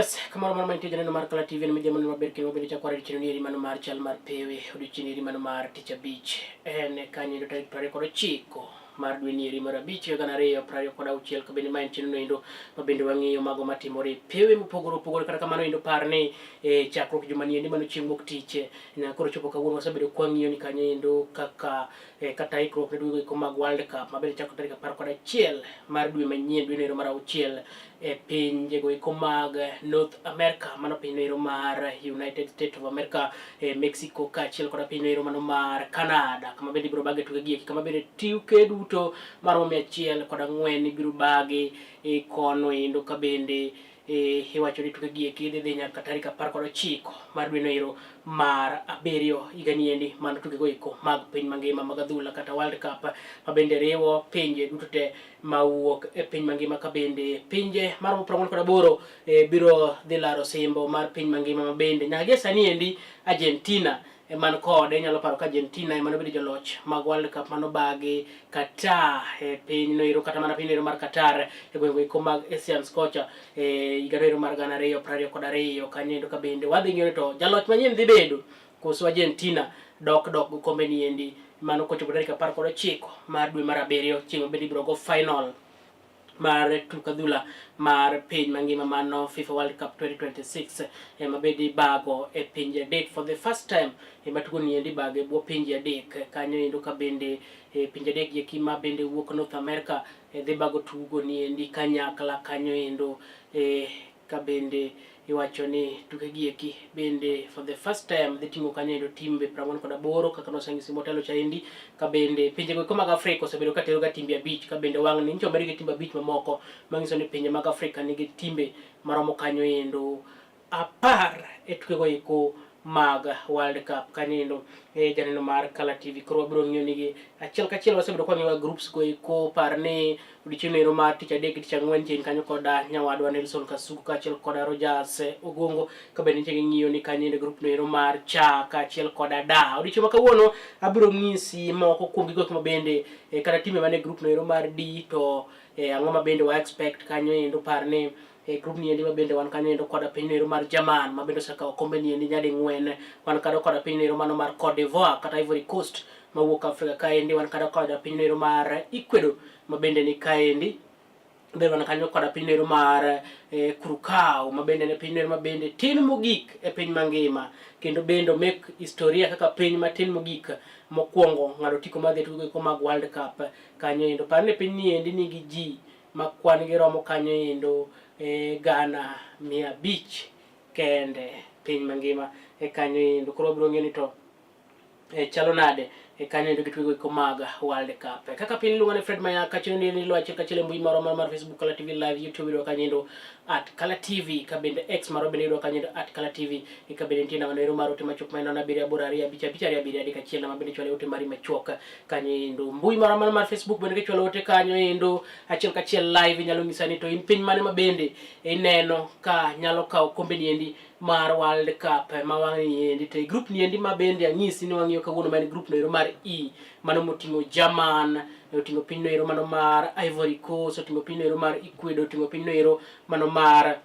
Yes, kamoro moro mantie janeno mar Kala TV en midhiambo maber kendo wabedo chako ware chieng' nieri mano mar chal mar pewe odiochieng' nieri mano mar tich abich en kanyo endo tarik 29 mar dwe nieri mar abich higa 2026 ka bende ma en chenro endo ma bende wang'iyo mago matimore e pewe mopogore opogore. Kata kamano endo par ni e chakruok juma niendi mano chieng' wuok tich nyaka koro chopo kawuono wasebedo kwang'iyo ni kanyo endo kaka kata ikruok ne duogo eko mag World Cup ma bende chako tarik 11 mar dwe manyien dwe noero mar auchiel e pinjego eko mag North America, mano piny noero mar United States of America, e Mexico kaachiel koda piny noero mano mar Canada, kama bende ibiro bage tuke gieki, kama bende tuke duto maromo 104 ibiro bagi e kono endo ka bende iwacho ni tuke gieki dhi dhi nyaka tarik 19 mar dwe noero mar abiriyo higa niendi, mano tukego eko mag piny mangima mag adhula kata World Cup ma bende riwo pinje duto te mawuok e piny mangima ka bende pinje maromo 48 biro dhi laro simbo mar piny mangima ma bende nyaka gie sani endi Argentina man kode. Inyalo paro ka Argentina ema nobedo joloch mag World Cup manobagi Qatar e piny noero kata mana piny noero mar Qatar e gwenge eko mag Asians kocha e higa noero mar 2022 kanyo endo ka bende wadhi ng'iyo ni to jaloch manyien dhi bedo koso Argentina dok dok go kombe ni endi mano kochopo tarik 19 mar dwe mar abiriyo chieng' ma bende ibiro go final mar tuk adhula mar piny mangima mano FIFA World Cup 2026 ema bende ibago e pinje adek for the first time ema tugo ni endi ibago e bwo pinje adek kanyo endo ka bende pinje adek eki ma bende wuok North America dhi bago tugo ni endi kanyakla kanyo endo ka bende iwacho ni tuke gi eki bende for the first time dhi ting'o kanyo endo timbe 48 kaka noseng'isi motelo cha endi ka bende pinje go eko mag Afrika osebedo ka tero ga timbe abich ka bende wang' ni nyicho omedi gi timbe abich mamoko manyiso ni pinje mag Afrika nigi timbe maromo kanyo endo 10 e tukego eko mag World Cup kanyo endo e janeno mar Kala TV. Koro wabiro ng'iyo nigi achiel kachiel, wasebedo kwa ng'iyo groups go eko. Par ni odiochieng' ero mar tich adek gi tich ang'wen chien kanyo koda nyawadwa Nelson Kasuku kaachiel koda Rogers Ogongo ka bende nitie ging'iyo ni kanyo endo group no ero mar cha kaachiel koda da. Odiochieng' ma kawuono abiro ng'isi moko kuom gigo ma bende kata timbe mane group no ero mar D to ang'o ma bende wa expect kanyo endo. Par ni e group ni endi ma bende wan kanyo endo koda piny ero mar German ma bende osekawo kombe ni endi nyadi ng'wen, wan kado koda piny ero mano mar Cote d'Ivoire kata Ivory Coast mawuok Afrika kaendi, wan kado koda piny ero mar Ecuador ma bende ni kaendi bende wan kanyo koda piny ero mar Curacao ma bende ne piny ero ma bende tin mogik e piny mangima kendo bende omek historia kaka piny matin mogik mokwongo ng'ado otiko madhi e tuke mag World Cup kanyo endo. Par ni piny ni endi nigi ji ma kwan gi romo kanyo endo 500,000 kende piny mangima e kanyo endo. Koro wabiro ng'eyo ni to chalo nade e kanyo endo gi tugo eko mag World Cup. Kaka piny iluongo ni Fred Mayaka chino ni ilo achiel kachiel e mbui marwa mar Facebook Kala TV Live, YouTube yudo kanyo endo @KalaTV, ka bende X marwa bende yudo kanyo endo @KalaTV, ka bende nitie namba ero mar ote machuok ma en 07825527331 nama bende chwale ote mari machuok kanyo endo. Mbui marwa mar Facebook bende kichwalo ote kanyo endo achiel kachiel live inyalo nyisa ni to in piny mane ma bende ineno ka nyalo kawo kombe ni endi mar World Cup ma wang' ni endi to e group ni endi ma bende anyisi ni wang'iyo kawuono ma en group no ero mar E mano moting'o German, oting'o piny no ero mano mar Ivory Coast, oting'o piny no ero mar Ecuador, oting'o piny no ero mano mar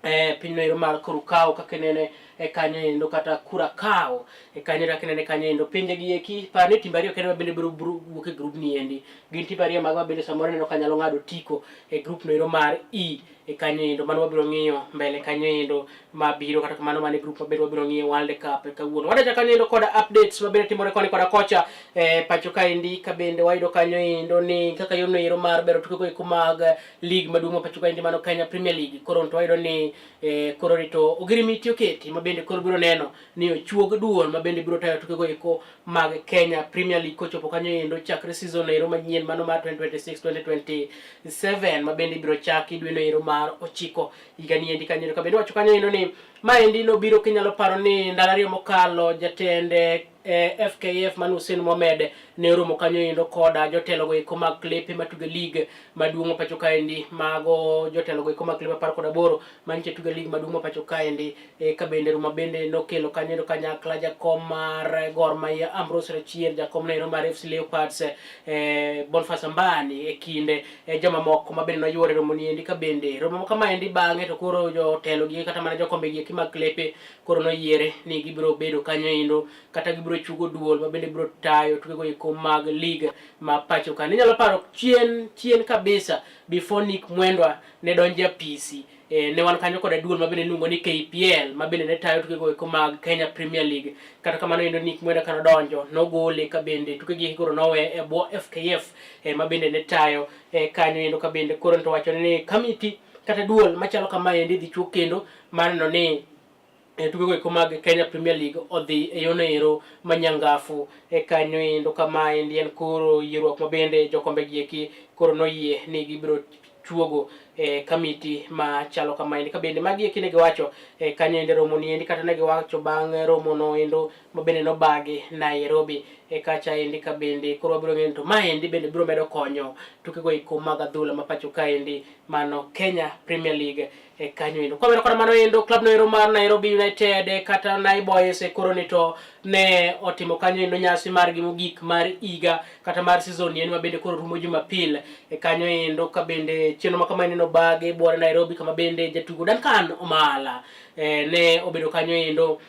piny no ero mar Curacao kaka inene e kanyo endo kata Curacao e kanyo kaka inene kanyo endo. Pinje gi eki par ni timbe ariyo kende ma bende biro wuok e group ni endi gin timbe ariyo mag ma bende samoro ineno ka nyalo ng'ado otiko e group no ero mar E e kanyo endo mano wabiro ng'iyo mbele kanyo endo mabiro. Kata kamano mano e group mabende wabiro ng'iyo World Cup kawuono. Wadacha kanyo endo koda updates mabende timore koni koda kocha pacho kaendi ka bende wayudo kanyo endo ni kaka yorno ero mar bero tukego eko mag league maduong' ma pacho kaendi mano Kenya Premier League. Koro to wayudo ni koro rito ogirimiti oketi ma bende koro biro neno ni ochuog duol ma bende biro tayo tukego eko mag Kenya Premier League kochopo kanyo endo chakre season ero manyien mano mar 2026-2027 ma bende ibiro chaki dwe no ero mar ochiko higa ni endi kanyo endo. Ka bende wacho kanyo endo ni maendi nobiro kinyalo paro ni ndalo ariyo mokalo jatend FKF mano Hussein Mohamed ne oromo kanyo endo koda jotelo go eko mag klepe matugo league maduong' ma pacho kaendi, mago jotelo go eko mag klepe 18 mantie tugo league maduong' ma pacho kaendi. Ka bende romo bende nokelo kanyo endo kanyakla jakom mar Gor Mahia Ambrose Rachier, jakom noero mar FC Leopards Boniface Ambani e kinde jomamoko ma bende noyuore romo ni endi. Ka bende romo ma kamaendi bang'e to koro jotelo gi kata mana jokombe gi eki mag klepe koro noyiere ni gibiro bedo kanyo endo kata gibiro chugo duol ma bende biro tayo tukego eko mag league ma pacho ka. Ninyalo paro chien chien kabisa before Nick Mwendwa ne donjo e apisi, ne wan kanyo koda duol ma bende iluongo ni KPL ma bende ne tayo tukego eko mag Kenya Premier League. Kata kamano endo Nick Mwendwa kanodonjo nogole ka bende tukegi koro nowe e bwo FKF ma bende ne tayo kanyo endo. Ka bende koro to wacho ni kamiti kata duol machalo kama endi dhi chuok kendo mar neno ni tukego eko mag Kenya Premier League odhi e yono ero manyangafu e kanyo endo. Kama endi en koro yieruok ma bende jokombe gi eki koro noyie ni gibiro chuogo e kamiti machalo kama endi. Ka bende magi eki ne giwacho e kanyo ende romo ni endi kata ne giwacho bang' romo no endo ma bende nobagi Nairobi e kacha endi. Ka bende koro wabiro ng'eyo to maendi bende biro medo konyo tukego eko mag adhula ma pacho kaendi mano Kenya Premier League e kanyo endo. Kwa kora mano endo club no ero mar Nairobi United kata Nai Boys koro ni to ne otimo kanyo endo nyasi margi mogik mar higa kata mar season ni ma bende koro rumo Jumapil e kanyo endo. Ka bende chenro ma kama neno bage buore Nairobi kama bende jatugo Duncan Omala ne obedo kanyo endo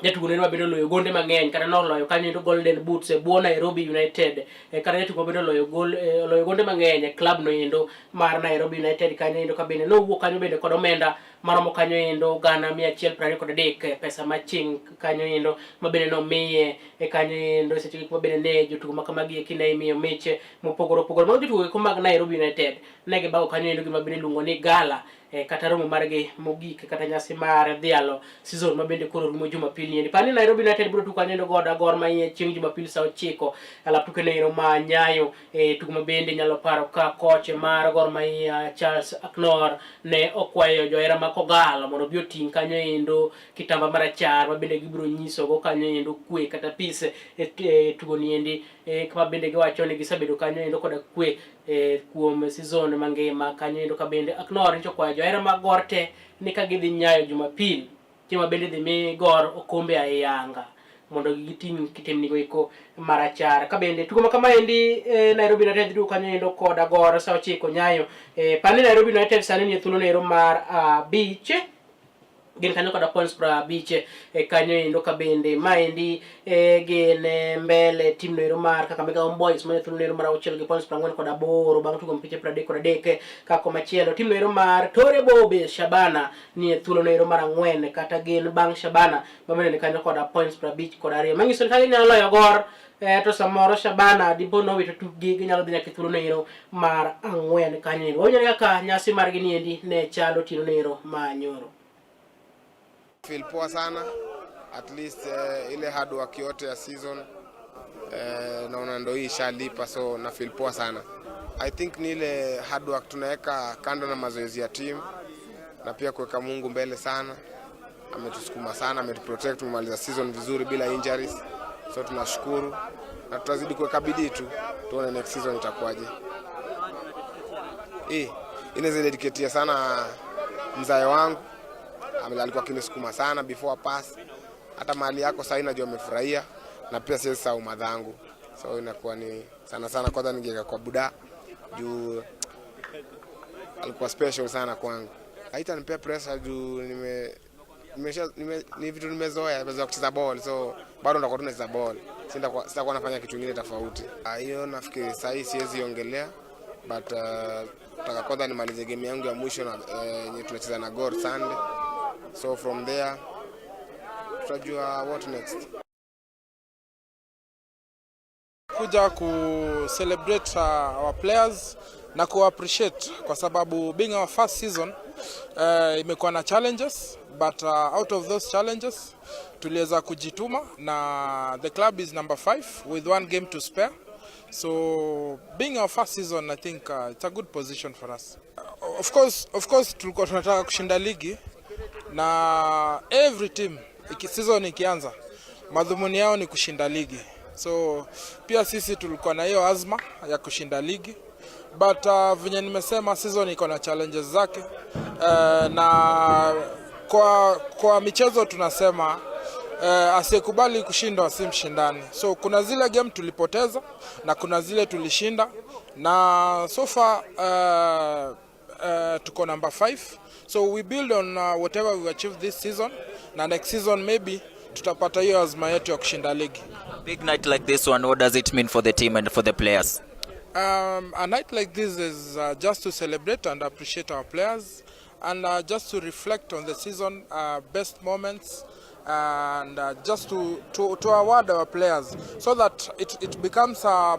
jatugo neno mabende oloyo gonde mang'eny kata noloyo kanyo endo Golden Boots e bwo Nairobi United, kata jatugo mabende oloyo gol oloyo gonde mang'eny e club no endo mar Nairobi United kanyo endo. Ka bende nowuok kanyo bende kod omenda maromo kanyo endo 123,000, pesa maching kanyo endo ma bende nomiye e kanyo endo seche gik ma bende ne jotugo ma kamagi eki ne imiyo mich mopogore opogore. Mago jotugo eko mag Nairobi United ne gibago kanyo endo gima bende iluongo ni gala kata romo margi mogik kata nyasi mar dhialo season ma bende koro rumo Jumapil ni endi. Pani Nairobi United biro tugo kanyo goda Gor Mahia chieng' Jumapil sa 9 alap tuke ne ma Nyayo. Tugo ma bende nyalo paro ka coach mar Gor Mahia Charles Aknor ne okwayo johera ma Kogalo mondo obi oting' kanyo endo kitamba marachar ma bende gibiro nyisogo kanyo endo kwe kata peace e tugo ni endi, kama bende giwacho ni gisebedo kanyo endo koda kwe kuom season mangima kanyo endo. Ka bende Aknor nyicho kwayo johera mag Gor te ni ka gidhi Nyayo Jumapil chieng' ma bende dhi mi Gor okombe ayanga mondo giting' kitemnigo eko marachar. Ka bende tugo ma kamaendi Nairobi United dhi tugo kanyo endo koda Gor sa 9 Nyayo. Pani Nairobi United sani nie thuolo ero mar 5, gin kanyo koda points 50 e kanyo endo. Ka bende maendi gin mbele team no ero mar Kakamega Homeboys mane thuolo ero mar 6 gi points 48 bang' tugo mpiche 33. Ka komachielo team no ero mar Tore Bobe Shabana ni e thuolo no ero mar 4 kata gin bang' Shabana ma bende ni kanyo koda points 52. Manyiso ni ka ginyalo loyo Gor to samoro Shabana dipo nowito tukgi, ginyalo dhi nyaka e thuolo no ero mar 4 kanyo ero. Wawinjo kaka nyasi margi ni endi ne chalo otieno no ero ma nyoro. Feel poa sana, at least ile hard work yote ya season naona ndo hii ishalipa, so na feel poa sana. I think ni ile hard work tunaweka kando na mazoezi ya team na pia kuweka Mungu mbele sana. Ametusukuma sana, ametuprotect, tumemaliza season vizuri bila injuries, so tunashukuru na tutazidi kuweka bidii tu tuone next season itakuwaje. Hii inaweza dedicatea sana mzae wangu, alikuwa akinisukuma sana before pass. Hata mahali yako sasa najua amefurahia, na pia siwezi sahau madhangu, so inakuwa ni sana sana, kwanza ningeweka kwa buda juu alikuwa special sana kwangu. Haitanipea pressure juu ni vitu nimezoea, nimezoea kucheza ball, so bado ndakuwa tu nacheza ball, sitakuwa nafanya kitu kingine tofauti. Hiyo nafikiri sasa hii siwezi ongelea, but nataka kwanza nimalize game yangu ya mwisho na yenye tunacheza na Gor Sunday, so from there tutajua what next. Kuja ku celebrate our players na ku appreciate kwa sababu being our first season imekuwa na challenges, but out of those challenges tuliweza kujituma na the club is number 5 with one game to spare. So being our first season, I think it's a good position for us. Of course tulikuwa tunataka kushinda ligi na every team season ikianza Madhumuni yao ni kushinda ligi, so pia sisi tulikuwa na hiyo azma ya kushinda ligi, but venye nimesema, season iko na challenges zake, na kwa michezo tunasema asiyekubali kushindwa si mshindani. So kuna zile game tulipoteza na kuna zile tulishinda, na so far tuko number 5, so we build on whatever we achieved this season, na next season maybe tutapata hiyo azma yetu ya kushinda ligi. A big night like this one, what does it mean for the team and for the players? A night like this is just to celebrate and appreciate our players and just to reflect on the season, best moments, and just to award our players so that it becomes a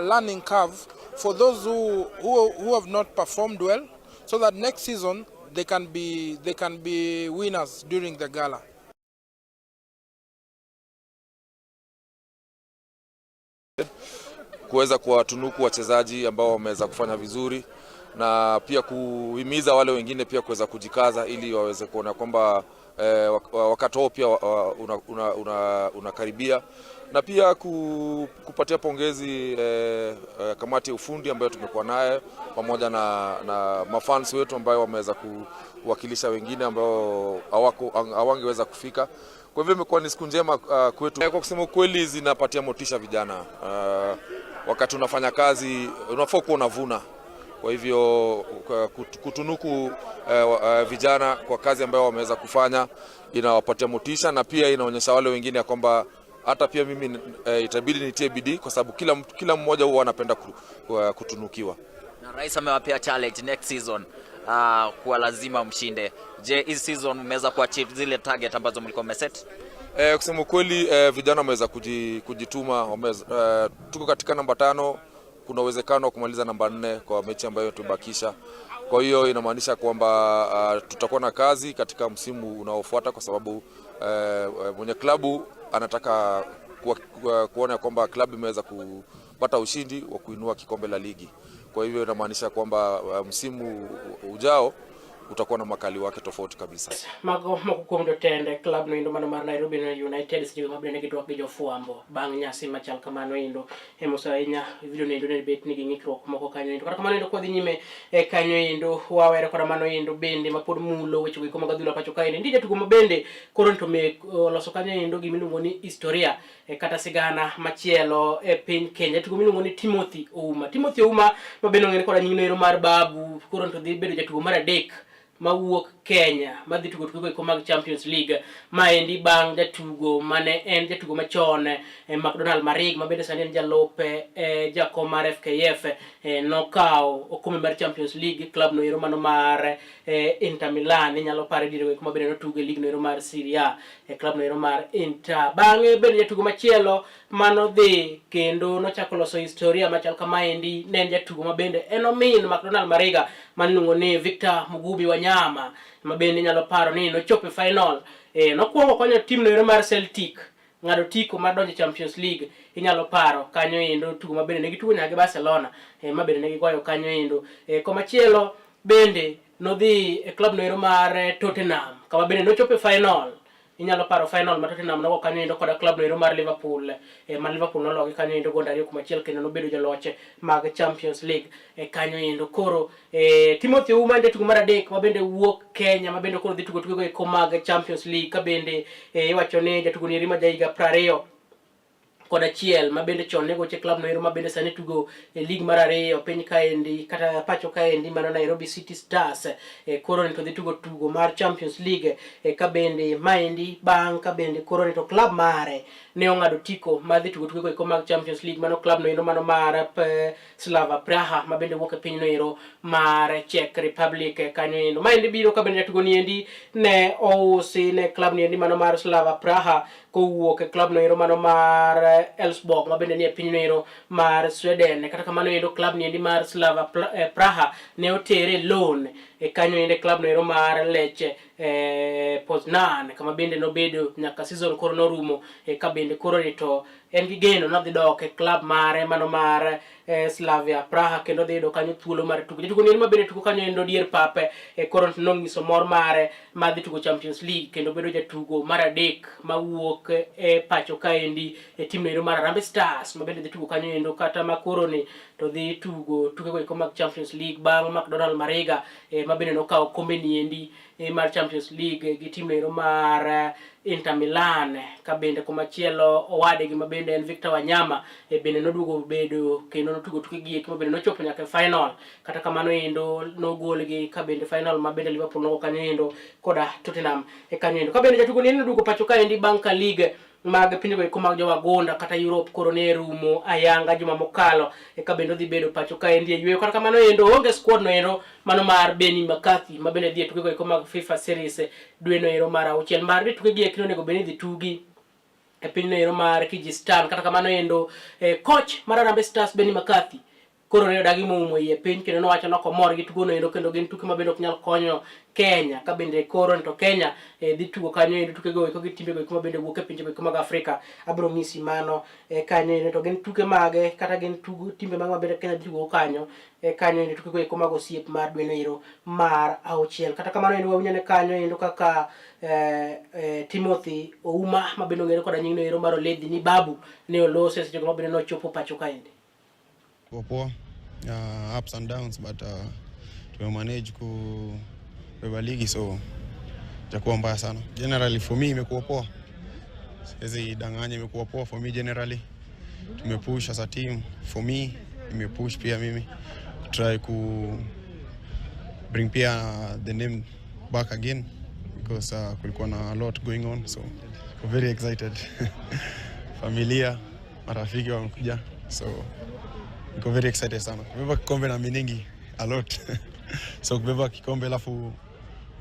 learning curve for those who have not performed well, so that next season they can be winners during the gala. Kuweza kuwatunuku wachezaji ambao wameweza kufanya vizuri na pia kuhimiza wale wengine pia kuweza kujikaza ili waweze kuona kwamba wakati wao pia unakaribia, una na pia kupatia pongezi kamati ya ufundi ambayo tumekuwa naye pamoja na mafans wetu ambayo wameweza kuwakilisha wengine ambao hawangeweza kufika. Kwa hivyo imekuwa ni siku njema kwetu. Kwa kusema ukweli, zinapatia motisha vijana. Wakati unafanya kazi unafaa kuwa unavuna. Kwa hivyo kutunuku vijana kwa kazi ambayo wameweza kufanya inawapatia motisha na pia inaonyesha wale wengine ya kwamba hata pia mimi itabidi nitie bidii kwa sababu kila mmoja huwa anapenda kutunukiwa. Na rais amewapea challenge next season kuwa lazima mshinde. Je, hii season mmeweza kuachieve zile target ambazo mlikuwa mmeset? Kusema ukweli, vijana wameweza kujituma. Tuko katika namba 5, kuna uwezekano wa kumaliza namba 4 kwa mechi ambayo tumebakisha. Kwa hiyo inamaanisha kwamba tutakuwa na kazi katika msimu unaofuata kwa sababu mwenye klabu anataka kuona kwamba klabu imeweza kupata ushindi wa kuinua kikombe la ligi. Kwa hivyo inamaanisha kwamba msimu ujao utakuwa na makali wake tofauti kabisa. Mago moko kuom jotend klab no endo mano mar Nairobi United seche go mabende gitwak gi jofwambo bang' nyasi machal kamano endo emoso ahinya video no endo ne bet nigi ng'ikruok moko kanyo endo. Kata kamano endo, kwadhi nyime e kanyo endo, wawere koda mano endo bende mapod mulo weche go eko mag adhula pacho kaendi. Nitie jatugo ma bende koro to me oloso kanyo endo gimiluongo ni historia kata sigana machielo e piny Kenya. Jatugo miluongo ni Timothy Ouma, Timothy Ouma ma bende ong'ere koda nying noero mar Babu, koro to dhi bedo jatugo mar adek mawuok Kenya madhi tugo tuke go mag Champions League. Maendi bang' jatugo mane en jatugo machon McDonald Marig, ma bende sani en jalup jakom mar FKF, nokawo okombe mar Champions League club no ero mano mar Inter Milan. Inyalo pare diere go kuma bende notugo e league no ero mar Serie A e club no ero mar Inter. Bang'e bende jatugo machielo manodhi kendo nochako loso historia machal kamaendi ne en jatugo ma bende en omin McDonald Mariga maniluongo ni Victor Mugubi Wanyama, ma bende inyalo paro ni nochopo e final. Nokwongo konyo team no ero mar Celtic ng'ado tiko mar donjo Champions League. Inyalo paro kanyo endo tugo ma bende ne gitugo nyaka gi Barcelona, ma bende ne gigoyo kanyo endo. Komachielo bende nodhi e club no ero mar Tottenham, kama bende nochopo e final. Inyalo paro final ma Tottenham nogo kanyo endo koda club no ero mar Liverpool, ma Liverpool nologi kanyo endo gonde 2-1, kendo nobedo joloch mag Champions League kanyo endo. Koro Timothy Ouma en jatugo mar adek ma bende wuok Kenya ma bende koro dhi tugo tuke go eko mag Champions League, ka bende iwacho ni jatugo ni eri ma jahiga 21 ma bende chon ne goche club no ero ma bende sani tugo e league mar ariyo piny kaendi kata pacho kaendi, mano Nairobi City Stars, koro ni to dhi tugo tugo mar Champions League, ka bende maendi bang' ka bende koro ni to club mare ne ong'ado tiko mar dhi tugo tuke go eko mag Champions League, mano club no ero mano mar Slava Praha ma bende wuok e piny no ero mar Czech Republic kanyo endo. Maendi biro ka bende jatugo ni endi ne ousi ne club ni endi mano mar Slava Praha kowuok e club no ero mano mar Elfsborg ma bende ni e piny no ero mar Sweden. Kata kamano endo, club ni endi mar Slava Praha ne otere loan. e kanyo ende club no ero mar Lech Poznan, kama bende nobedo nyaka season koro norumo. Ka bende koro ni to en gi geno nodhi dok e club mare mano mar Slavia Praha kendo dhi yudo kanyo thuolo mar tugo. Jatugo ni ma bende tugo kanyo endo dier pape koro nonyiso mor mare mar dhi tugo Champions League kendo bedo jatugo mar adek mawuok e pacho kaendi e team no ero mar Harambee Stars ma bende dhi tugo kanyo endo kata ma koro ni to dhi tugo tukego eko mag Champions League bang' McDonald Mariga ma bende nokawo kombe ni endi mar Champions League gi team no ero mar Inter Milan. Ka bende komachielo owadgi ma bende en Victor Wanyama bende noduogo bedo kendo notugo tuke gi eki ma bende nochopo nyaka e final. Kata kamano endo nogolgi ka bende final ma bende Liverpool nogo kanyo endo koda Tottenham e kanyo endo. Ka bende jatugo ni noduogo pacho kaendi bang' ka league mag pinjego eko mag jowagunda kata Europe koro ne rumo ayanga juma mokalo, eka bende odhi bedo pacho kaendi e yweyo. Kata kamano endo onge squad no ero mano mar Benni McCarthy ma bende dhi e tukego eko mag FIFA Series dwe no ero mar auchiel mar ni tukegi eki onego bed ni idhi tugi e piny no ero mar Kyrgyzstan. Kata kamano endo coach mar Harambee Stars Benni McCarthy koro ne odagi moumo iye piny kendo nowacho ni ok omor gi tugono endo kendo gin tuke ma bende ok nyal konyo Kenya. Ka bende koro to Kenya dhi tugo kanyo endo tukego eko gi timbego eko ma bende wuok e pinjego eko mag Afrika. Abiro ng'isi mano kanyo endo to gin tuke mage kata gin tugo timbe mage ma bende Kenya dhi tugo kanyo kanyo endo tukego eko mag osiep mar dwe no ero mar auchiel. Kata kamano endo wawinjo ne kanyo endo kaka Timothy Ouma ma bende ong'ere koda nying no ero mar Oledhi ni Babu ne olose e seche go ma bende nochopo pacho kaendi. Poa poa. Ups and downs, but tumemanage kubeba ligi, so itakuwa mbaya sana. Generally for me imekuwa poa, siwezi danganya, imekuwa poa for me generally. Tumepush as a team, for me imepush pia mimi try ku bring pia the name back again because kulikuwa na a lot going on, so we're very excited. Familia, marafiki wamekuja, so niko very excited sana. Kubeba kikombe na meaningi a lot, so kubeba kikombe alafu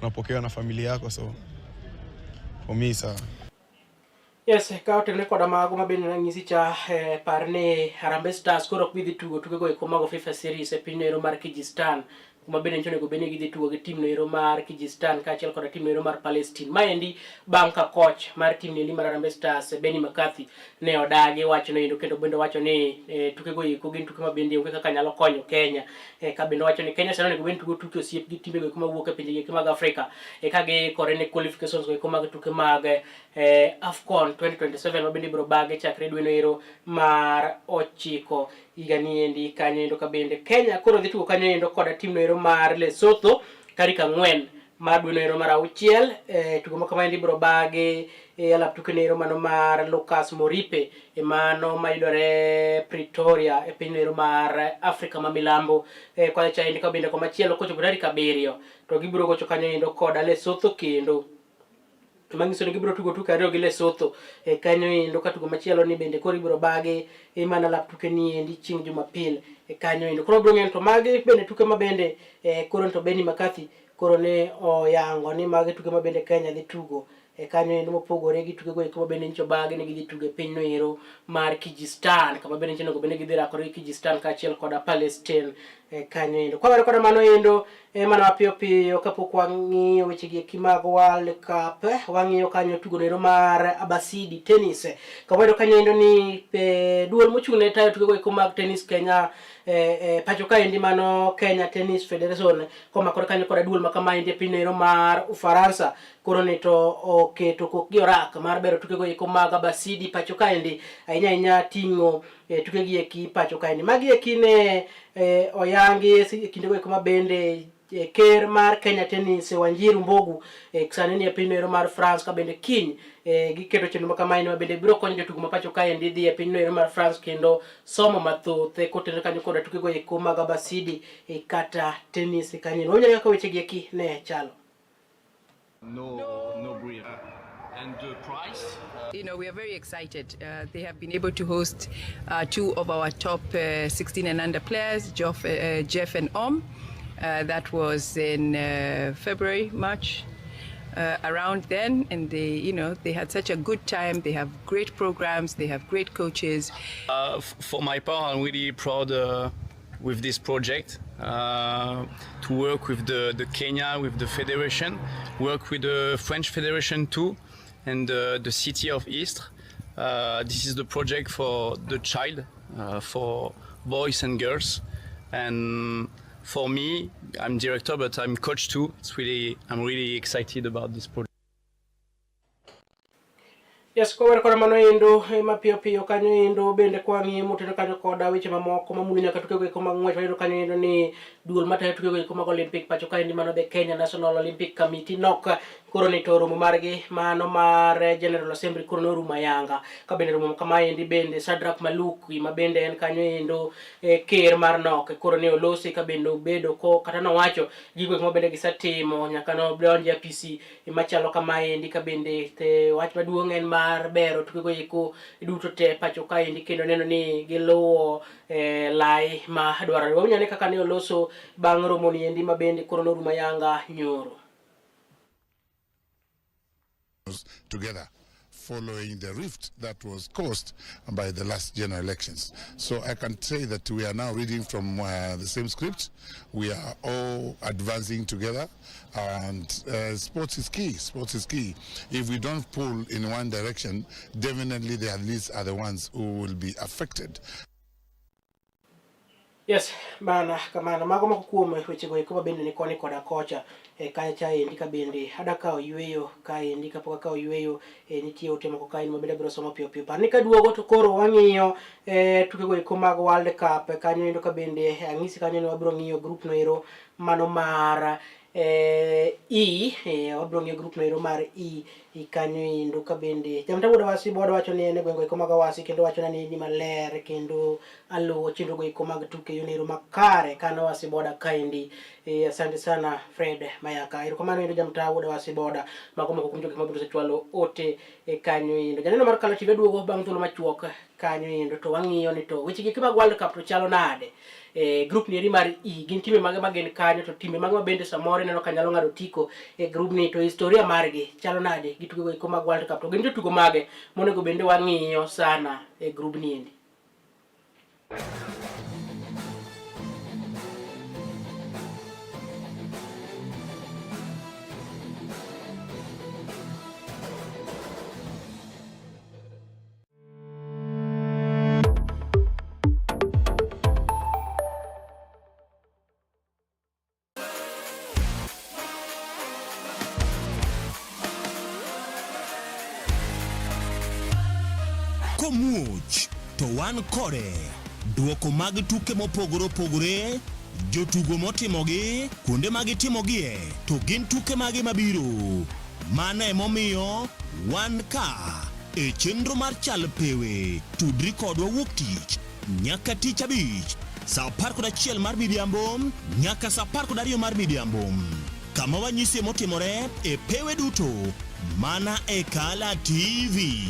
unapokewa na familia yako, so for me sa Yes, ka otenore koda mago ma bende nanyisi cha, par ni Harambee Stars koro ok bi dhi tugo tukego eko mag FIFA Series e piny noero mar Kyrgyzstan, kuma bende nyicho onego bed ni gidhi tugo gi team noero mar Kyrgyzstan kaachiel koda team noero mar Palestine. Maendi bang' ka coach mar team niendi mar Harambee Stars Benni McCarthy ne odagi wachno endo kendo bende owacho ni tukego eko gin tuke ma bende onge kaka nyalo konyo Kenya. Ka bende owacho ni Kenya sani onego bed ni tugo tuke osiep gi timbe go eko mawuok e pinje eko mag Afrika ka giikore ne qualifications go eko mag tuke mag AFCON 2027 ma bende ibiro bage chakre dwe no ero mar ochiko higa ni endi kanyo endo. Ka bende Kenya koro dhi tugo kanyo endo koda team no ero mar Lesotho tarik 4 mar dwe no ero mar auchiel. Tugo ma kamaendi ibiro bagi e alap tuke no ero mano mar Lucas Moripe e mano mayudore Pretoria e piny no ero mar Afrika ma milambo. Kocha cha endi ka bende komachielo kochopo tarik 7 to gibiro gocho kanyo endo koda Lesotho kendo manyiso ni gibiro tugo tuke ariyo gi Lesotho e kanyo endo. Ka tugo machielo ni bende koro ibiro bagi e mana lap tuke ni endi chieng' Jumapil e kanyo endo. Koro biro ng'eyo to magi bende tuke ma bende koro to Benni McCarthy koro ne oyango ni magi tuke ma bende Kenya dhi tugo e kanyo endo mopogore gi tukego eko ma bende nyicho bagi ni gidhi tugo e piny no ero mar Kyrgyzstan, kama bende nyicho onego bed ni gidhi rakore gi Kyrgyzstan kaachiel koda Palestine e kanyo endo. Kwawere koda mano endo mana mapiyo piyo kapok wang'iyo weche gi eki mag World Cup, wang'iyo kanyo tugo no ero mar Abasidi tennis. Kawayudo kanyo endo ni duol mochung' ne tayo tukego eko mag tennis Kenya pacho kaendi mano Kenya Tennis Federation komakore kanyo koda duol ma kamaendi e piny no ero mar Ufaransa koro ni to oketo kokgi orak mar bero tukego eko mag Abasidi pacho kaendi, ahinya ahinya ting'o tukegi eki pacho kaendi. Magi eki ne oyangi e kindego eko ma bende ker mar Kenya Tennis Wanjiru Mbogu sani ni e piny noero mar France. Ka bende kiny giketo chenro ma kamaeni ma bende biro konyo jotugo ma pacho kaendi dhi e piny noero mar France kendo somo mathoth kotenore kanyo koda tukego eko mag Abasidi kata tennis kanyo. Wawinjo kaka wechegi eki ne chalo. No, no breathe. And the price? We are very excited. They have been able to host two of our top 16 and under players, Jeff and Om. That was in February, March, around then, and they had such a good time. They have great programs. They have great coaches. For my part, I'm really proud with this project, to work with the Kenya, with the federation, work with the French Federation too, and the city of Istres. This is the project for the child, for boys and girls. And for me, I'm director, but I'm coach too. I'm really excited about this project. Yes, kower koda mano endo mapiyo piyo kanyo endo bende kwang'iyo moteno kanyo koda weche mamoko mamulo nyaka tukego eko mag ng'wech. Wayudo kanyo endo ni duol matayo tukego eko mag Olympic pacho kaendi, mano the Kenya National Olympic Committee, nok koro ni to romo margi mano mar General Assembly koro norumo ayanga. Ka bende romo kamaendi bende Shadrack Maluki ma bende en kanyo endo ker mar nok koro ne olosi ka bende obedo ko kata nowacho gigo eko ma bende gisetimo nyaka nodonje e apisi machalo kamaendi. Ka bende te wach maduong' en mar bero tukego eko duto te pacho kaendi kendo neno ni giluwo lai ma dwarore. Wawinjo ane kaka ne oloso bang' romo ni endi ma bende koro norumo ayanga nyoro. Together following the rift that was caused by the last general elections. So I can say that we are now reading from the same script. We are all advancing together, and sports is key. Sports is key. If we don't pull in one direction, definitely the athletes are the ones who will be affected. Yes, mana kamano mago moko kuom wechego eko ma bende ni koni koda kocha kacha endi. Ka bende ada kawo yweyo kaendi, kapok akawo yweyo nitie ote moko kaendi ma bende abiro somo piyo piyo. Par ni kaduogo to koro wang'iyo tukego eko mag World Cup kanyo endo. Ka bende ang'isi kanyo ni wabiro ng'iyo group no ero mano mar E, wabiro ng'iyo group no ero mar E i kanyo endo. Ka bende jamta wuod Awasi bodo wacho ni en e gwenge eko mag Awasi kendo wacho ni maler kendo aluwo chenro go eko mag tuke yo nero makare kano Awasi boda kaendi. Asante sana Fred Mayaka, erokamano endo jamta wuod Awasi boda. Mago moko kuom jogo mabiro osechwalo ote kanyo endo. Janeno mar Kala TV duogo bang' thuolo machuok kanyo endo to wang'iyo ni to weche gi mag World Cup to chalo nade group ni eri mar E, gin timbe mage ma gin kanyo, to timbe mage ma bende samoro ineno ka nyalo ng'ado otiko e group ni, to historia margi chalo nade gi tuke go eko mag World Cup, to gin jotugo mage monego bende wang'iyo sana e group ni endi. Komuoch to wan kode. Duoko mag tuke mopogore opogore, jotugo motimogi, kuonde ma gitimogie, to gin tuke mage mabiro. Mano emomiyo wan ka e chenro mar Chal Pewe. Tudri kodwa wuok tich nyaka tich abich saa 11 mar midhiambo nyaka saa 12 mar midhiambo, kama wanyisie motimore e pewe duto mana e Kala TV.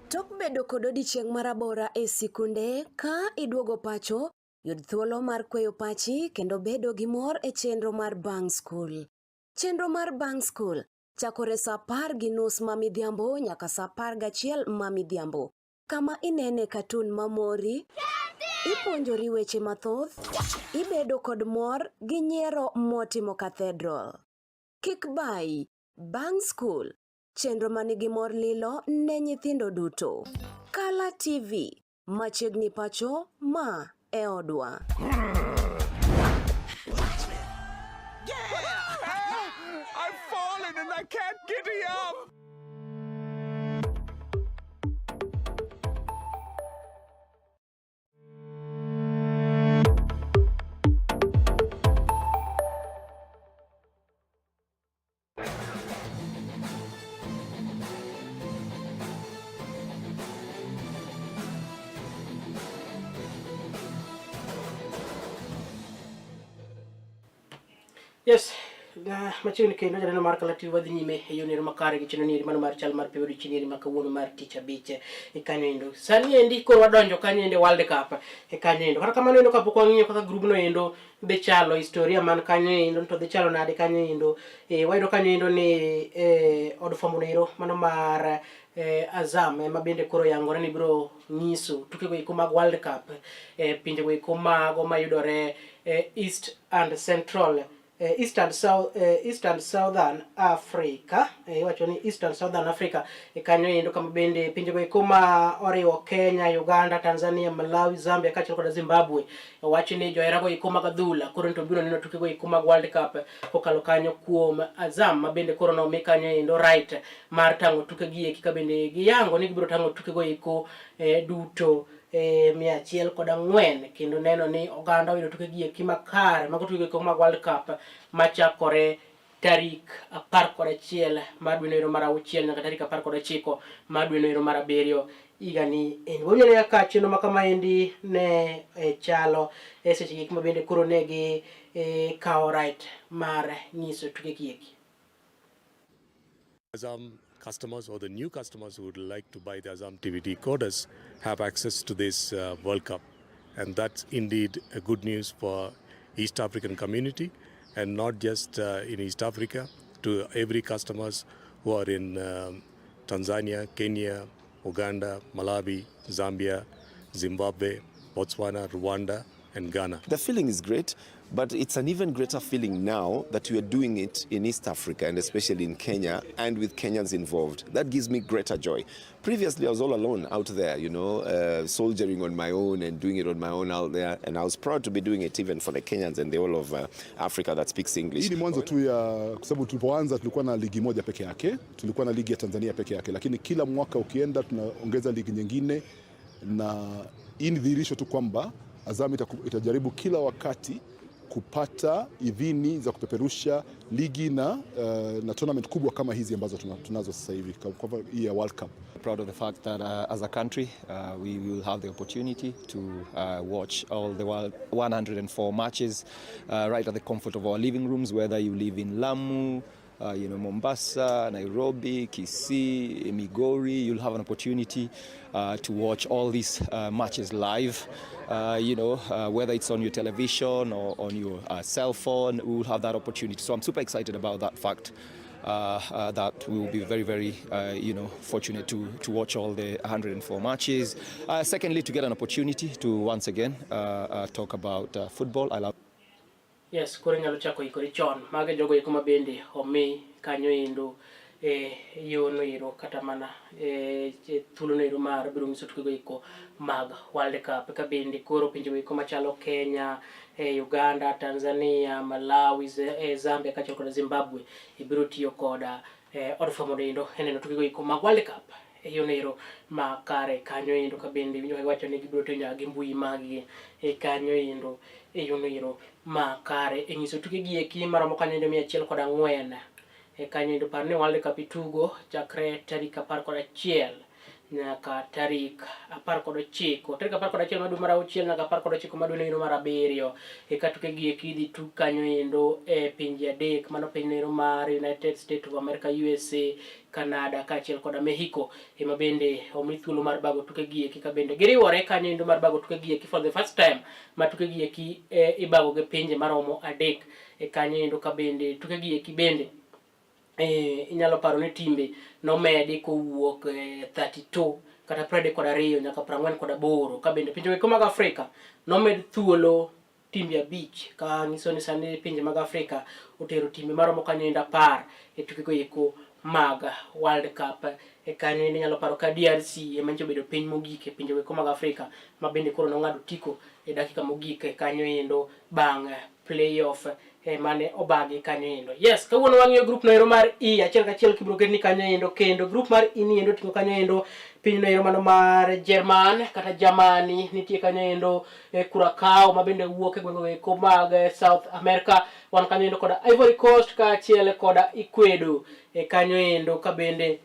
Tok bedo kod odiechieng' marabora e sikunde, ka iduogo pacho, yud thuolo mar kweyo pachi kendo bedo gi mor e chenro mar Bang' Skul. Chenro mar Bang' Skul chakore sa 10:30 ma midhiambo nyaka sa 11 ma midhiambo, kama inene katun mamori, ipuonjori weche mathoth, ibedo kod mor gi nyiero motimo cathedral. Kik bayi, Bang' Skul, chenro manigi mor lilo ne nyithindo duto. Kala TV, machiegni pacho, ma e odwa. I've fallen and I can't get up. Yes, Machiegni kendo janeno mar Kala TV wadhi nyime e yono makare gi chenro ni mano mar chal mar piny odiochieng' ma kawuono mar tich abich e kanyo endo. Sani endi koro wadonjo kanyo endo World Cup e kanyo endo. Kata kamano endo kapok wang'iyo kaka grubno endo dhi chalo, historia man kanyo endo to dhi chalo nade kanyo endo. Wayudo kanyo endo ni od fwambo ero mano mar Azam ema bende koro yangore ni biro nyiso tukego eko mag World Cup e pinjego eko mago mayudore East and Central East and South, East and Southern Africa, iwacho ni East and Southern Africa kanyo endo kama bende pinjego eko ma oriwo Kenya, Uganda, Tanzania, Malawi, Zambia kaachiel koda Zimbabwe. Owachi ni joherago eko mag adhula koro to biro neno tukego eko mag World Cup kokalo kanyo kuom Azam ma bende koro nomi kanyo endo right mar tang'o tukegi eki ka bende giyango ni gibiro tang'o tukego eko duto 104 kendo neno ni oganda oyudo tukegi eki makare mago tukego eko mag World Cup machakore tarik 11 mar dwe noero mar auchiel nyaka tarik 19 mar dwe noero mar abiriyo higani en. Wawinjo kaka chenro ma kamaendi ne chalo e seche gik ma bende koro ne gi kawo right mar nyiso tukegi eki. Azam customers or the new customers who would like to buy the Azam TV decoders have access to this World Cup. And that's indeed a good news for East African community, and not just in East Africa, to every customers who are in Tanzania, Kenya, Uganda, Malawi, Zambia, Zimbabwe, Botswana, Rwanda, and Ghana. The feeling is great, but it's an even greater feeling now that we are doing it in East Africa and especially in Kenya and with Kenyans involved. That gives me greater joy. Previously, I was all alone out there, soldiering on my own and doing it on my own out there. And I was proud to be doing it even for the Kenyans and the whole of Africa that speaks English. Hii ni mwanzo tu ya, kwa sababu tulipoanza tulikuwa na ligi moja peke yake, tulikuwa na ligi ya Tanzania peke yake, lakini kila mwaka ukienda tunaongeza ligi nyingine, na hii ni dhihirisho tu kwamba Azam itajaribu kila wakati kupata idhini za kupeperusha ligi na tournament kubwa kama hizi ambazo tunazo sasa hivi, kwa hii ya World Cup. Proud of the fact that as a country we will have the opportunity to watch all the world 104 matches right at the comfort of our living rooms, whether you live in Lamu, Mombasa, Nairobi, Kisii, Migori, you'll have an opportunity to watch all these matches live. Whether it's on your television or on your cell phone, we will have that opportunity. So I'm super excited about that fact. That we will be very, very, fortunate to watch all the 104 matches. Secondly, to get an opportunity to once again talk about football. I love. Yes, koro inyalo chako ikori chon. Mago e jogo eko ma bende omi kanyo endo e yono ero kata mana e thuolo ero mar biro nyiso tukego eko mag World Cup. Ka bende koro pinje eko machalo Kenya, Uganda, Tanzania, Malawi, Zambia kaachiel kod Zimbabwe ibiro tiyo koda od fwambo endo e neno tukego eko mag World Cup e yono ero makare kanyo endo. Ka bende winjo ka giwacho ni gibiro tiyo nyaka gi mbui mag gi e kanyo endo e yono ero makare e nyiso tuke gi eki maromo kanyo endo 104 e kanyo endo. Par ni World Cup itugo chakre tarik 11 nyaka tarik 19, tarik 11 mar dwe mar auchiel nyaka 19 mar dwe mar abiriyo. Eka tuke gi eki idhi tug kanyo endo e pinje adek, mano piny ero mar United States of America, USA, Canada kaachiel koda Mexico ema bende omi thuolo mar bago tuke gi eki, ka bende giriwore kanyo endo mar bago tuke gi eki for the first time ma tuke gi eki ibago gi pinje maromo adek e kanyo endo. Ka bende tuke gi eki bende inyalo paro ni timbe nomedi kowuok 32 kata 32 nyaka 48, ka bende pinje eko mag Afrika nomed thuolo timbe abich, ka nyiso ni sani pinje mag Afrika otero timbe maromo kanyo endo 10 e tukego eko mag World Cup. E kanyo endo inyalo paro ka DRC ema nyocha obedo piny mogik e pinje eko mag Afrika ma bende koro nong'ado otiko e dakika mogik e kanyo endo bang' playoff mane obagi kanyo endo. Yes, kawuono wang'iyo group noero mar E achiel kachiel kibiro ketni kanyo endo, kendo group mar E ni endo oting'o kanyo endo piny noero mano mar Jerman kata Germany, nitie kanyo endo Curacao ma bende wuok e gwenge eko mag South America, wan kanyo endo koda Ivory Coast kaachiel koda Ecuador e kanyo endo, ka bende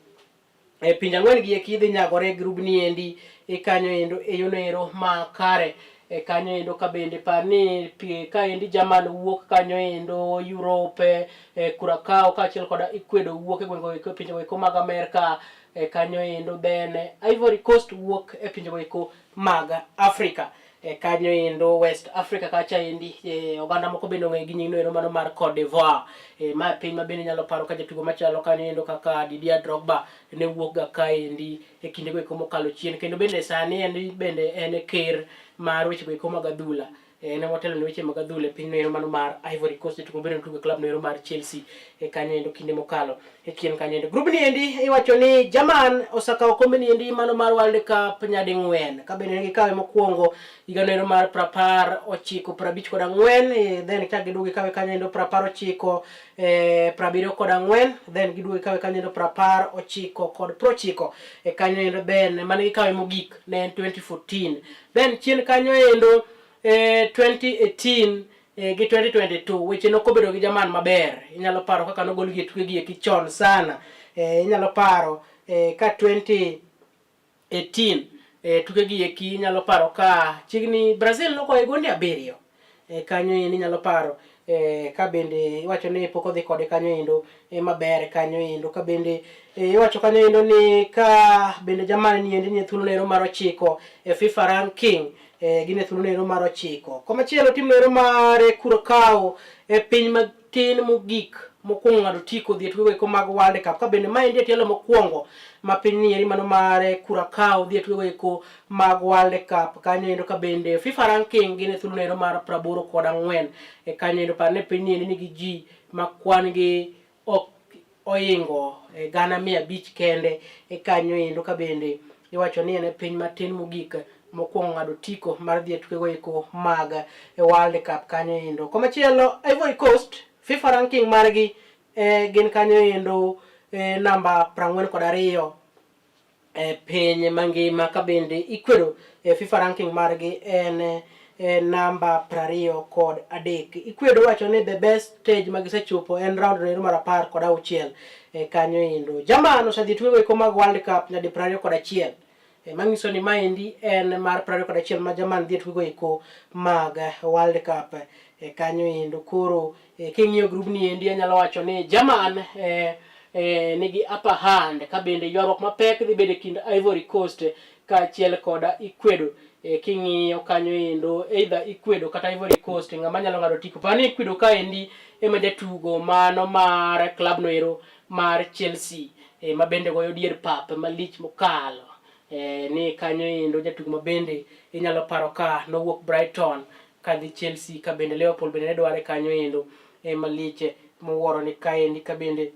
e pinje ang'wen gi eki dhi nyagore e grubni endi e kanyo endo e yono ero makare. E kanyo endo ka bende par ni ka endi German wuok kanyo endo Europe, e, Curacao kaachiel koda Ecuador wuok e gwenge eko pinje eko mag Amerka e kanyo endo then Ivory Coast wuok e pinje eko mag Africa e kanyo endo West Africa kacha endi e, oganda moko bende ong'eyo gi nyingno ero mano mar Cote d'Ivoire e, ma piny ma bende nyalo paro ka jatugo machalo kanyo endo kaka Didier Drogba ne wuok ga kaendi e kindego eko mokalo chien kendo bende sani en bende en ker mar wechego eko mag adhula en ema otelo ne weche mag adhula e piny noero mano mar Ivory Coast jatugo bende notugo e klab noero mar Chelsea e kanyo endo kinde mokalo e chien kanyo endo. Grubni endi iwacho ni German osekawo kombe ni endi mano mar World Cup nyading'wen ka bende ne gikawe mokwongo higa noero mar 19 54 e, then chak giduogo gikawe kanyo endo 90 e, 74 then giduogo gikawe kanyo endo 90 kod 90 e kanyo endo then mane gikawe mogik ne en 2014 then chien kanyo endo e, 2018 e, gi 2022 weche nokobedo gi Jerman maber. Inyalo paro kaka nogol gi e tuke gi eki chon sana. E, inyalo paro e, ka 2018 e, tuke gi eki inyalo paro ka chiegni Brazil nogoye gonde abiriyo e, kanyo endi inyalo paro e, ka bende iwacho ni pok odhi kode kanyo endo e, maber kanyo endo ka bende e, iwacho kanyo endo ni ka bende Jerman ni endi ni e thuolo nero mar ochiko e FIFA ranking e, gin e thuolo nero mar ochiko. Komachielo tim nero mar Curacao e piny matin mogik mokwongo ng'ado otiko dhi e tuke eko mag World Cup ka bende maendi e tielo mokwongo ma piny ni eri mano mar Curacao dhi e tuke eko mag World Cup kanyo endo ka bende FIFA ranking gin e thuolo nero mar 84 e kanyo endo par ni piny ni endi nigi ji ma kwan gi ok oingo e 500,000 kende e kanyo endo ka bende iwacho ni en e piny matin mogik mokwongo ng'ado otiko mar dhi e tukego eko mag World Cup kanyo endo. Komachielo Ivory Coast FIFA ranking margi e, gin kanyo endo e, namba 42 e piny mangima ka bende ikwedo e FIFA ranking margi en e namba 23. Ikwedo wacho ni the best stage ma gisechopo en round noero mar 16 e kanyo endo. German osedhi tuke eko mag World Cup nyadi 21 e, manyiso ni maendi en mar 21 ma German dhi e tukego eko mag World Cup e kanyo endo. Koro e, king'iyo grubni endi anyalo wacho ni German e, e, nigi upper hand ka bende ywaruok mapek dhi bedo e kind Ivory Coast kaachiel koda Ecuador. E, king'iyo kanyo endo either Ecuador kata Ivory Coast ng'ama nyalo ng'ado otiko. Par ni Ecuador kaendi ema jatugo mano mar klab no ero mar Chelsea e, ma bende goyo dier pap malich mokalo e, ni kanyo endo jatugo ma bende inyalo paro ka nowuok Brighton kadhi Chelsea ka bende Liverpool bende ne dware kanyo endo e, malich mowuoro ni kaendi ka bende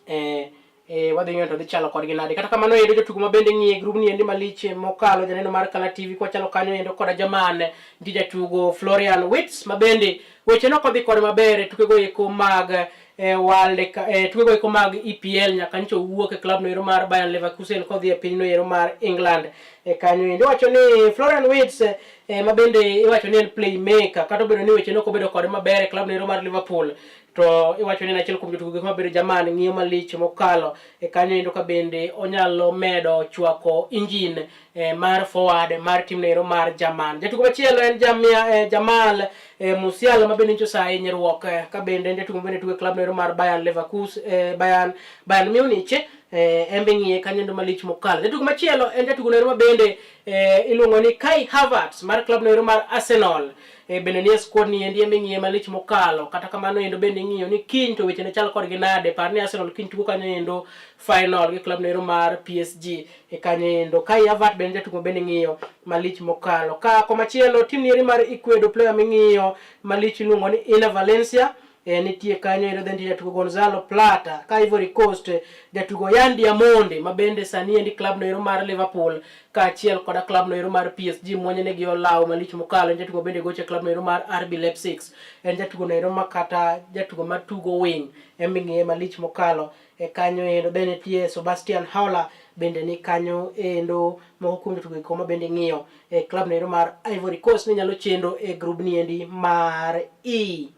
e, e, wadhi ng'iyo to dhi chalo kodgi nade. Kata kamano endo jotugo ma bende ng'iye grubni endi malich mokalo janeno mar Kala TV kwachalo kanyo endo koda German nitie jatugo Florian Wirtz ma bende weche nok odhi kode maber e tukego eko mag e, World e, tukego eko mag EPL nyaka nyocha owuok e klab no ero mar Bayern Leverkusen kodhi e piny no ero mar England e kanyo endo. Iwacho ni Florian Wirtz e, ma bende iwacho ni en playmaker kata obedo ni weche nok obedo kode maber e klab no ero mar Liverpool to iwacho ni en achiel kuom jotugo ma bedo German ng'iyo malich mokalo e kanyo endo ka bende onyalo medo chwako engine e, mar forward mar tim no ero mar German. Jatugo machielo en Jamia, e, Jamal e, Musiala ma bende nyocha osa hinyruok e, ka bende en jatugo ma bende tugo e klab no ero mar Bayern Leverkusen e, Bayern, Bayern Munich e, en be ng'iye kanyo endo malich mokalo. Jatugo machielo en jatugo no ero ma bende e, iluongo ni Kai Havertz mar klab no ero mar Arsenal e, bende nie squad ni endi ema ing'iye malich mokalo. Kata kamano endo bende ing'iyo ni kiny to weche ne chal kodgi nade. Par ni Arsenal kiny tugo kanyo endo final gi klab no ero mar PSG e kanyo endo. Kai Havertz bende jatugo bende ing'iyo malich mokalo. Ka komachielo tim ni eri mar Ecuador player ming'iyo malich iluongo ni Ina Valencia e, nitie kanyo endo then jatugo Gonzalo Plata ka Ivory Coast jatugo Yan Diamonde ma bende sani endi klab no ero mar Liverpool kaachiel koda klab no ero mar PSG mwonye negi olawo malich mokalo. En jatugo bende goche klab no ero mar RB Leipzig. En jatugo no ero ma kata jatugo matugo wing en be ng'iye malich mokalo e kanyo endo. Then nitie Sebastian Haller bende ni kanyo endo moko kuom jotugo eko ma bende ng'iyo e klab no ero mar Ivory Coast ni nyalo chendo e grubni endi mar E.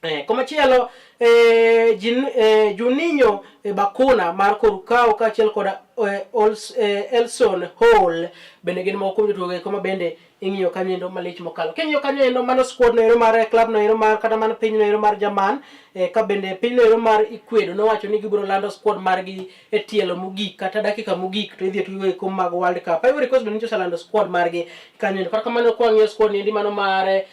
Eh, komachielo eh, Jin, eh, Juninho Bakuna mar Korukao kaachiel kod Elson Hall bende gin moko kuom jotugo eko ma bende ing'iyo kanyo endo malich mokalo. King'iyo kanyo endo mano squad no ero mar club no ero mar kata mana piny no ero mar German ka bende piny no ero mar Ecuador nowacho ni gibiro lando squad margi e tielo mogik kata dakika mogik to idhi e tugo eko mag World Cup. Ivory Coast bende nyocha oselando squad margi kanyo endo. Kata kamano kwa ng'iyo squad ni endi mano mar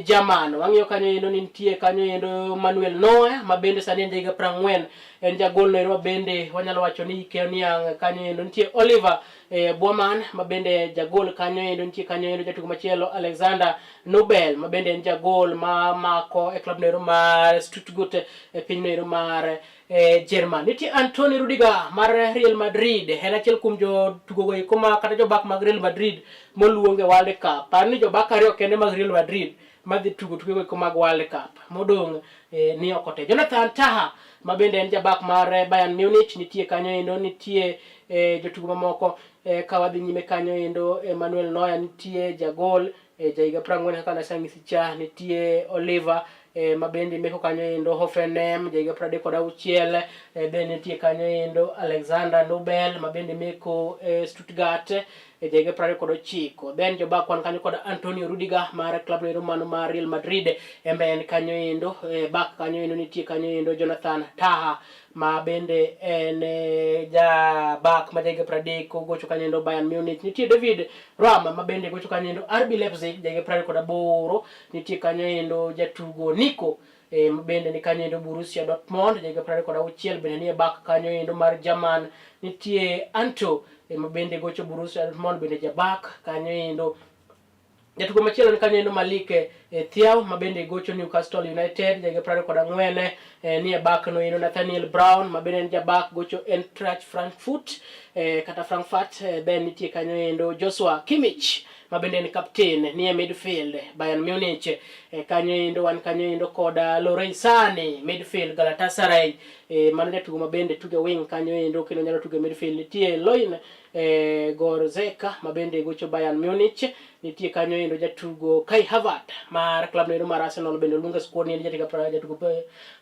German wang'iyo kanyo endo ni nitie kanyo endo Manuel Neuer ma bende sani en jahiga 40 en jagol no ero ma bende wanyalo wacho ni hike oniang' kanyo endo. Nitie Oliver Baumann ma bende jagol kanyo endo. Nitie kanyo endo jatugo machielo Alexander Nubel ma bende en jagol ma mako e club no ero mar Stuttgart e piny no ero mar Jerman. Nitie Antonio Rudiger mar Real Madrid, en achiel kuom jotugo go eko ma kata jobak mag Real Madrid moluong e World Cup. Par ni jobak ariyo kende mag Real Madrid madhi tugo tuke go eko mag World Cup modong' ni oko te. Jonathan Taha ma bende en jabak mar Bayern Munich nitie kanyo endo, nitie jotugo mamoko ka wadhi nyime kanyo endo Manuel Neuer nitie jagol jahiga 40 kaka nasanyisi cha, nitie Oliver ma bende meko kanyo endo Hoffenheim jahiga 36, bende nitie kanyo endo Alexander Nubel ma bende meko Stuttgart jahiga 29. Then jobak wan kanyo kod Antonio Rudiger mar club no mano mar Real Madrid, en be en kanyo endo back kanyo endo nitie kanyo endo Jonathan Taha ma bende en jabak ma jahiga 30 gocho kanyo endo Bayern Munich. Nitie David Raum ma bende gocho kanyo endo RB Leipzig jahiga 28. Nitie kanyo endo jatugo Nico ma bende ni kanyo endo Borussia Dortmund jahiga 26 bende nie back kanyo endo mar German. Nitie Anto ma bende gocho Borussia Dortmund bende jabak kanyo endo. Jatugo machielo ni kanyo endo Malik Thiaw ma bende gocho Newcastle United jahiga 24, nie back no endo Nathaniel Brown ma bende en jabak gocho Eintracht Frankfurt kata Frankfurt. Then nitie kanyo endo Joshua Kimmich ma bende en captain nie midfield Bayern Munich. Kanyo endo wan kanyo endo kod Leroy Sane midfield Galatasaray, mano jatugo ma bende tuge wing kanyo endo kendo nyalo tuge midfield. Nitie Leon Goretzka ma bende gocho Bayern Munich. Nitie kanyo endo jatugo Kai Havertz mar club no endo mar Arsenal bende oluongo e squad ni en jatugo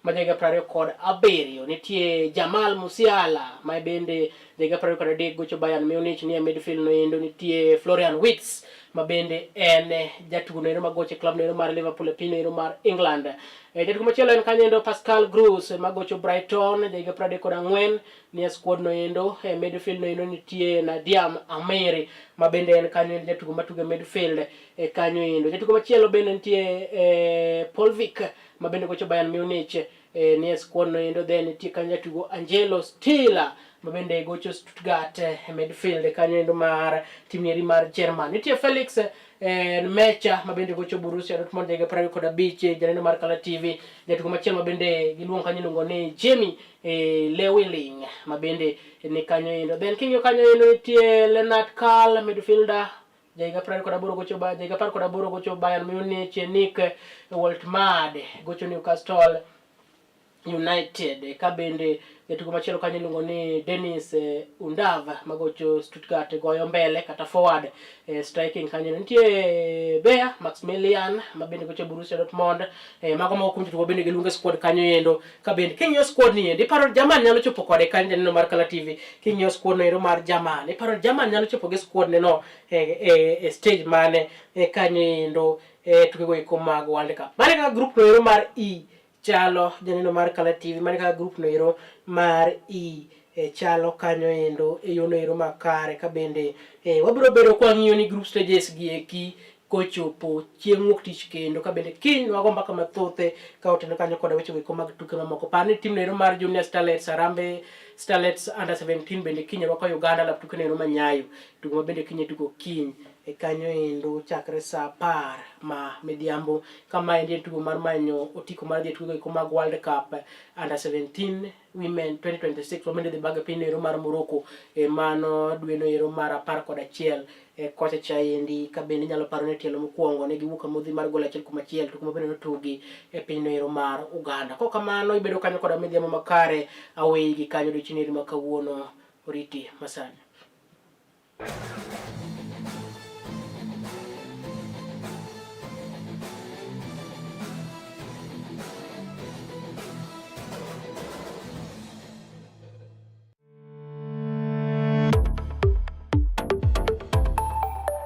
ma jahiga 27. Nitie Jamal Musiala ma bende jahiga 23 gocho Bayern Munich nie midfield no endo. Nitie Florian Wirtz ma bende en jatugo no endo ma gocho e club no endo mar Liverpool e piny no endo mar England. Jatugo machielo en kanyo endo Pascal Gross ma gocho Brighton jahiga 34 nie squad no endo. E midfield no endo nitie Nadiem Amiri ma bende en kanyo en jatugo matugo e midfield kanyo endo. Jatugo machielo bende nitie Paul Vick ma bende gocho Bayern Munich nie squad no endo. Then nitie kanyo jatugo Angelo Stiller ma bende gocho Stuttgart e midfield kanyo endo mar tim nieri mar German. Nitie Felix Nmecha ma bende gocho Borussia Dortmund jahiga 25, janeno mar Kala TV. Jatugo machielo ma bende giluongo kanyo iluongo ni Jamie Leweling ma bende ni kanyo endo. Then king'iyo kanyo endo nitie Lennart Karl midfielder jahiga 28 gocho jahiga 18 gocho Bayern Munich. Nick Woltemade gocho Newcastle United. Ka bende jatugo machielo kanyo iluongo ni Dennis Undav magocho Stuttgart goyo mbele kata forward striking kanyo. Nitie Bea Maximilian ma bende gocho Borussia Dortmund. Mago moko kuom jotugo bende giluongo e squad kanyo endo. Ka bende king'iyo squad ni endi iparo German nyalo chopo kode kanyo, janeno mar Kala TV? King'iyo squad no ero mar German, iparo German nyalo chopo gi squad ne no e stage mane kanyo endo e tukego eko mag World Cup? Mane kaka group no ero mar E chalo, janeno mar Kala TV. Mane kaka group no ero mar E chalo kanyo endo e yono ero makare. Ka bende wabiro bedo kwa ng'iyo ni group stages gi eki kochopo chieng' wuok tich, kendo ka bende kiny wago mbaka mathoth ka otenore kanyo koda weche go mag tuke mamoko. Par ni team no ero mar Junior Starlets, Harambee Starlets under 17 bende kiny rwako Uganda lap tuke no ero manyayo tugo ma bende kiny tugo kiny e kanyo endo chakre saa 10 ma midhiambo. Kama endi en tugo mar manyo otiko mar dhi e tuke go mag World Cup under 17 Women 2026 mabende dhi bag e piny ero mar Morocco e mano dwe no ero mar 11 kocha cha endi. Ka bende inyalo paro ni tielo mokwongo ne giwuok amodhi mar gol 1-1, tugo ma bende notugi e piny no ero mar Uganda. Kok kamano ibedo kanyo koda midhiambo makare, aweyi gi kanyo odiochieng' ma kawuono, oriti masani.